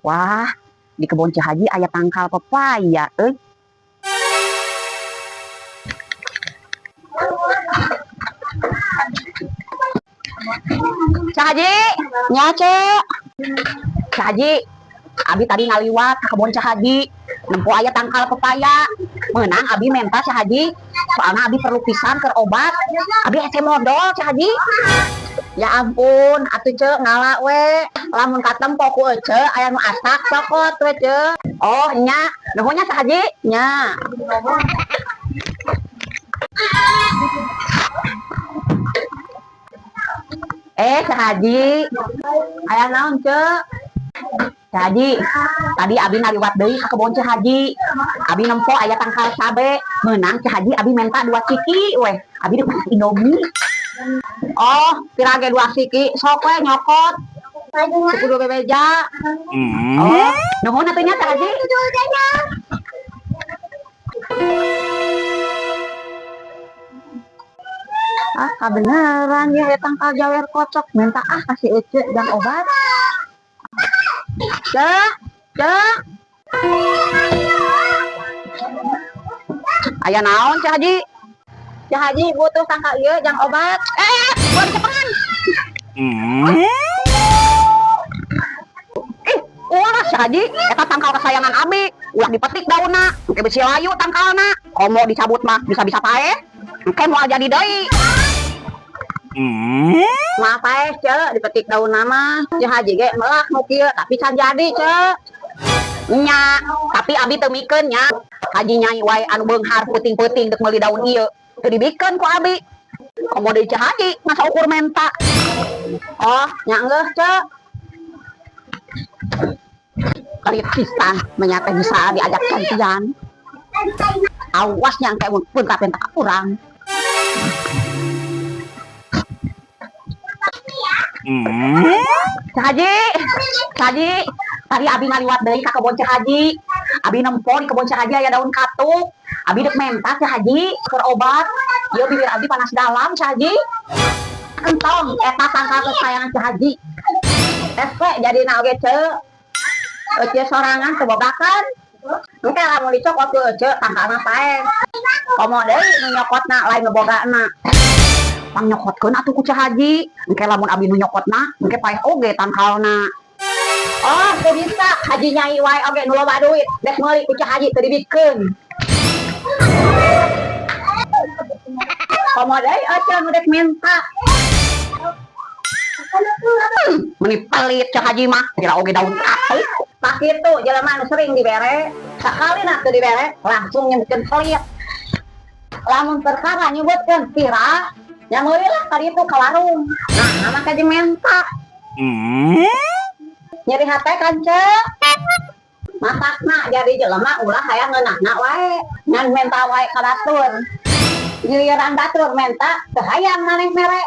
Wah, di kebon Ceu Haji aya tangkal pepaya euy. Ceu Haji, nya Ceu. Ceu Haji, abi tadi ngaliwat ke kebon Ceu Haji, nempo aya tangkal pepaya. Meunang abi menta Ceu Haji, soalna abi perlu pisan keur obat. Abi hese modol Ceu Haji. Ya ampun, atuh Ceu ngala we. Lamun katempo ku Ece aya nu asak cokot we Ceu. Oh nya, nuhun nya Ceu Haji, nya. Ceu Haji, aya naon Ceu? Ceu Haji, tadi abi ngaliwat deui ka kebon Ceu Haji. Abi nempo aya tangkal cabe, meunang Ceu Haji abi menta 2 ciki weh. Abi di masak Indomie. Oh, pirage 2 siki, sok we nyokot. Kudu bebeja. Oh, nuhun atuh nya Ceu Haji. Ah, kabeneran ya tangkal jawer kocok, minta ah kasih Ece dan obat. Cek, cek. Aya naon Ceu Haji? Ceu Haji butuh tangkal ieu jang obat. Gua dicepengan. Ih, ulah Ceu Haji, eta tangkal kesayangan abi, ulah dipetik daunna, engke bisi layu tangkalna. Komo dicabut mah bisa-bisa paeh. Engke moal jadi deui. Maaf paeh Ceu, dipetik daunna mah. Ceu Haji ge melak nu kieu, tapi can jadi Ceu. Nya, tapi abi teu mikeun nya. Haji nyai wae anu beunghar peuting-peuting deuk meuli daun ieu. Teu dibikeun ku abi. Komo deui Ceu Haji masa ukur menta. Oh, nya engeuh Ceu. Pelit pisan, menyata bisa diajak gantian. Awas nya engke mun pun kapenta ka urang. Ceu Haji, Ceu Haji, tadi abi ngaliwat deui ka kebon Ceu Haji. Abi nempo di kebon Ceu Haji aya daun katuk. Abi deuk menta Ceu Haji keur obat. Ieu bibir abi panas dalam Ceu Haji. Entong eta tangkal kesayangan Ceu Haji. Tes we jadina oge Ceu. Ece sorangan teu bogakan. Engke lamun dicokot ku Ece tangkalna paeh. Komo deui nu nyokotna lain nu bogana. Pang nyokotkeun atuh ku Ceu Haji. Engke lamun abi nu nyokotna, engke paeh oge tangkalna. Oh, teu bisa. Haji nyai wae oge nu loba duit, dek meuli ku Ceu Haji teu dibikeun. Komo deui Ece nu dek minta. Meni pelit Ceu Haji mah, kira oge daun katuk. Tah kitu jelema nu sering dibere, sakalina teu dibere langsung nyebutkeun pelit. Lamun perkara nyebutkeun pira, nya meuli lah ka ditu ka warung. Nah, maka jeung menta. Nyeri hate kan Ceu. Matakna jadi jelema ulah hayang ngeunahna wae, ngan menta wae ka batur. Giliran batur menta teu hayang maneh mere.